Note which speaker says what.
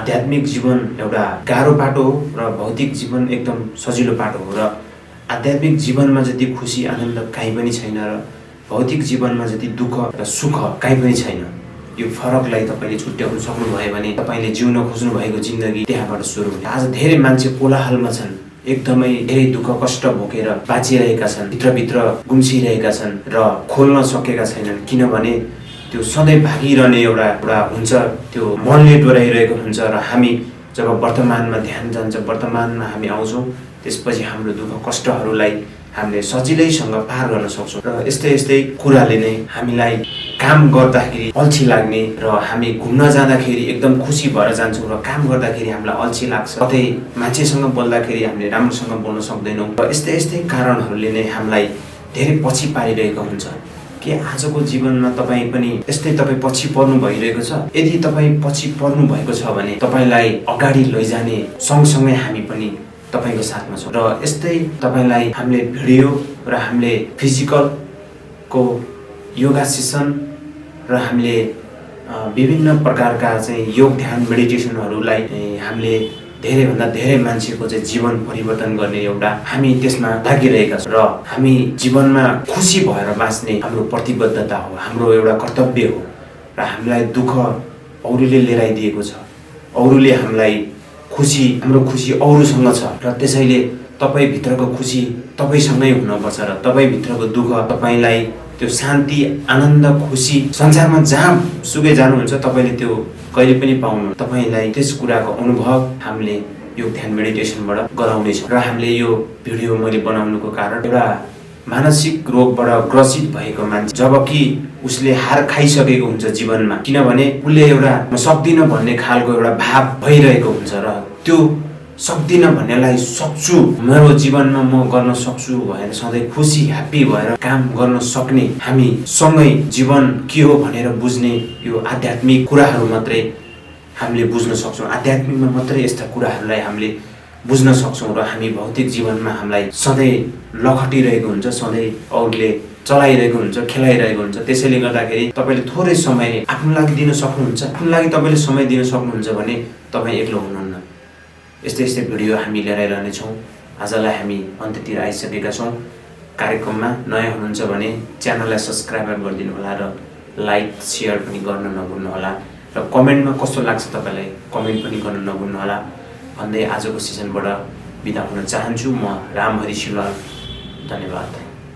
Speaker 1: आध्यात्मिक जीवन एउटा गाह्रो बाटो हो र भौतिक जीवन एकदम सजिलो बाटो हो र आध्यात्मिक जीवनमा जति खुसी आनन्द कहीँ पनि छैन र भौतिक जीवनमा जति दुःख र सुख कहीँ पनि छैन। यो फरकलाई तपाईँले छुट्याउन सक्नुभयो भने तपाईँले जिउन खोज्नु भएको जिन्दगी त्यहाँबाट सुरु हुन्छ। आज धेरै मान्छे कोलाहलमा छन्, एकदमै धेरै दुःख कष्ट भोगेर बाँचिरहेका छन्, भित्रभित्र गुम्सिरहेका छन् र खोल्न सकेका छैनन्, किनभने त्यो सधैँ भागिरहने एउटा हुन्छ, त्यो मनले डोराइरहेको हुन्छ र हामी जब वर्तमानमा ध्यान जान्छ, वर्तमानमा हामी आउँछौँ, त्यसपछि हाम्रो दुःख कष्टहरूलाई हामीले सजिलैसँग पार गर्न सक्छौँ। र यस्तै कुराले नै हामीलाई काम गर्दाखेरि अल्छी लाग्ने र हामी घुम्न जाँदाखेरि एकदम खुसी भएर जान्छौँ र काम गर्दाखेरि हामीलाई अल्छी लाग्छ, कतै मान्छेसँग बोल्दाखेरि हामीले राम्रोसँग बोल्न सक्दैनौँ र यस्तै कारणहरूले नै हामीलाई धेरै पछि पारिरहेको हुन्छ। के आजको जीवनमा तपाईँ पनि यस्तै तपाईँ पछि पर्नु भइरहेको छ? यदि तपाईँ पछि पर्नु भएको छ भने तपाईँलाई अगाडि लैजाने सँगसँगै हामी पनि तपाईँको साथमा छौँ र यस्तै तपाईँलाई हामीले भिडियो र हामीले फिजिकलको योगा सेसन र हामीले विभिन्न प्रकारका चाहिँ योग ध्यान मेडिटेसनहरूलाई हामीले धेरैभन्दा धेरै मान्छेको चाहिँ जीवन परिवर्तन गर्ने एउटा हामी त्यसमा लागिरहेका छौँ र हामी जीवनमा खुसी भएर बाँच्ने हाम्रो प्रतिबद्धता हो, हाम्रो एउटा कर्तव्य हो र हामीलाई दुःख अरूले लिएर आइदिएको छ, अरूले हामीलाई खुसी, हाम्रो खुसी अरूसँग छ र त्यसैले तपाईँभित्रको खुसी तपाईँसँगै हुनुपर्छ र तपाईँभित्रको दुःख तपाईँलाई त्यो शान्ति आनन्द खुसी संसारमा जहाँ सुकै जानुहुन्छ तपाईँले त्यो कहिले पनि पाउनु। तपाईँलाई त्यस कुराको अनुभव हामीले यो ध्यान मेडिटेसनबाट गराउनेछौँ र हामीले यो भिडियो मैले बनाउनुको कारण एउटा मानसिक रोगबाट ग्रसित भएको मान्छे जबकि उसले हार खाइसकेको हुन्छ जीवनमा, किनभने उसले एउटा म सक्दिनँ भन्ने खालको एउटा भाव भइरहेको हुन्छ र त्यो सक्दिनँ भन्नेलाई सक्छु, मेरो जीवनमा म गर्न सक्छु भनेर सधैँ खुसी ह्याप्पी भएर काम गर्न सक्ने, हामी सँगै जीवन के हो भनेर बुझ्ने यो आध्यात्मिक कुराहरू मात्रै हामीले बुझ्न सक्छौँ। आध्यात्मिकमा मात्रै यस्ता कुराहरूलाई हामीले बुझ्न सक्छौँ र हामी भौतिक जीवनमा हामीलाई सधैँ लखटिरहेको हुन्छ, सधैँ अरूले चलाइरहेको हुन्छ, खेलाइरहेको हुन्छ। त्यसैले गर्दाखेरि तपाईँले थोरै समय आफ्नो लागि दिन सक्नुहुन्छ, आफ्नो लागि तपाईँले समय दिन सक्नुहुन्छ भने तपाईँ एक्लो हुनुहुन्न। यस्तै भिडियो हामी लिएर आइरहनेछौँ। आजलाई हामी अन्त्यतिर आइसकेका छौँ। कार्यक्रममा नयाँ हुनुहुन्छ भने च्यानललाई सब्सक्राइब गरिदिनु होला र लाइक सेयर पनि गर्न नभुल्नु होला र कमेन्टमा कस्तो लाग्छ तपाईँलाई कमेन्ट पनि गर्न नभुल्नु होला भन्दै आजको सेसनबाट बिदा हुन चाहन्छु। म रामहरि सिलवाल, धन्यवाद।